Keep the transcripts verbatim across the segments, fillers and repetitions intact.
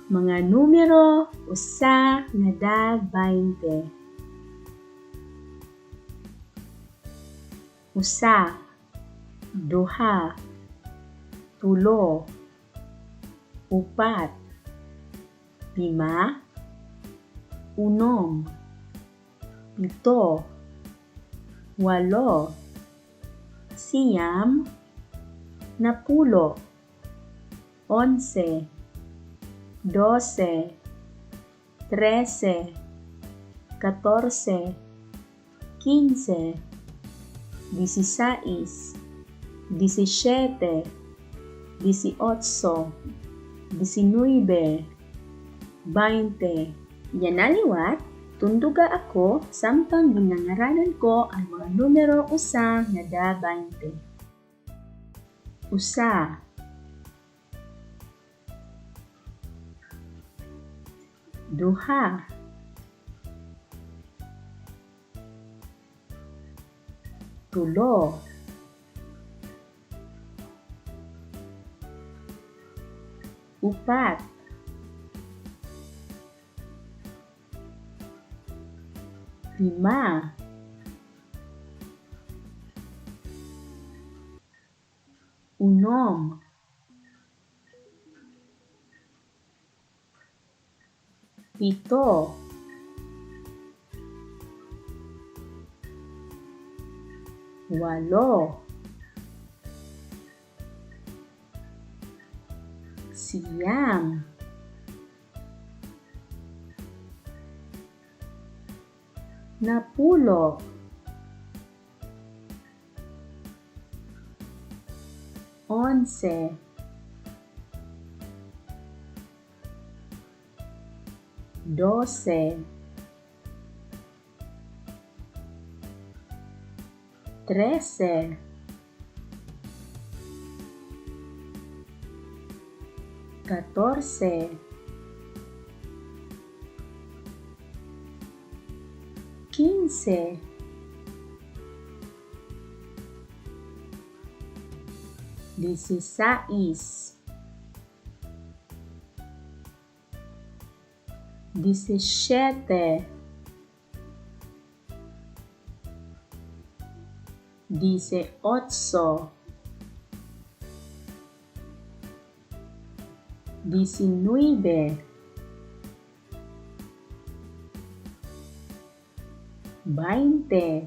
Mga numero usa ngada baynte. Usa, duha, tulo, upat, lima, unom, pito, walo, siyam, napulo, onse, dose, trese, katorse, kinse, disisais, disisiyete, disiotso, disinuebe, baynte. Yana liwat, tunduga ako samtang ginngaranan ko an mga numero usa ngada baynte. Usa. Duha. Tulo. Upat. Lima. Unom. Pito. Walo. Siyam. Napulo. Onse. Dose. Trese. Katorse. Kinse. Disisais. Disisiyete. Disiotso. Disinuebe. Baynte.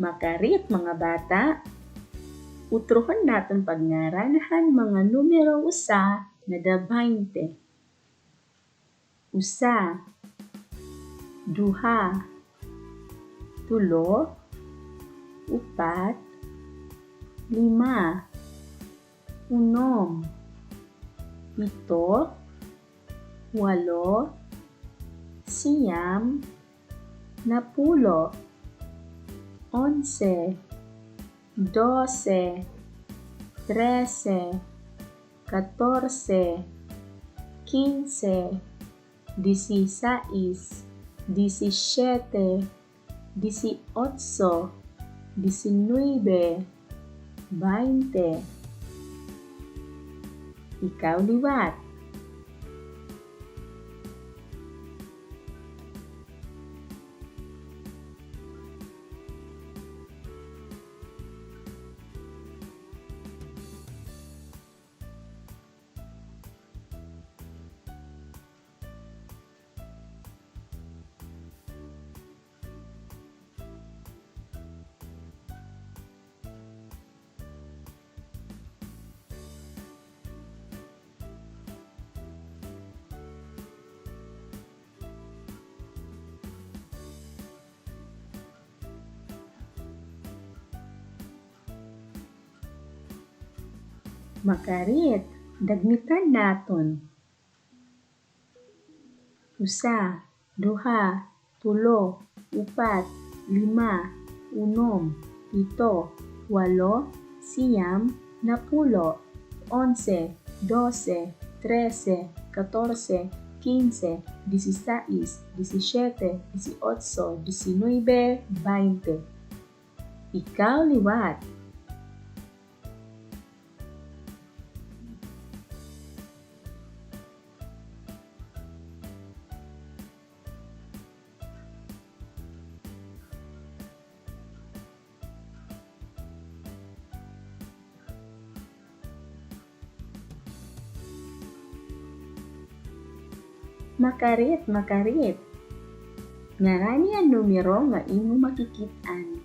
Makarit, mga bata. Utrohon naton pagngaran han mga numero usa ngada baynte. Usa, duha, tulo, upat, lima, unom, pito, walo, siyam, napulo, onse, dose, trese, katorse, kinse, disisais, disisiyete, disiotso, disinuebe, baynte. Ikaw liwat. Makarit, dagmitan naton. Usa, duha, tulo, upat, lima, unom, pito, walo, siyam, napulo, onse, dose, trese, katorse, kinse, disisais, disisiyete, disiotso, disinuebe, baynte. Ikaw liwat. Makarit, makarit. Ngarani an numero nga imo makikit-an.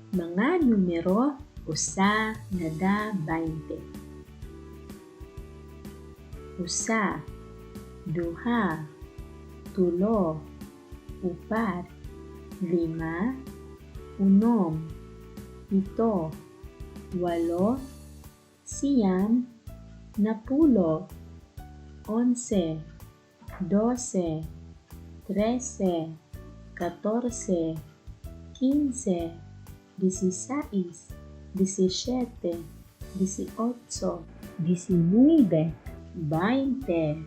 Mga numero, usa ngada baynte. Usa, duha, tulo, upat, lima, unom, pito, walo, siyam, napulo, onse, dose, trese, katorse, kinse, disisais, disisiyete, disiotso, disinuebe, baynte,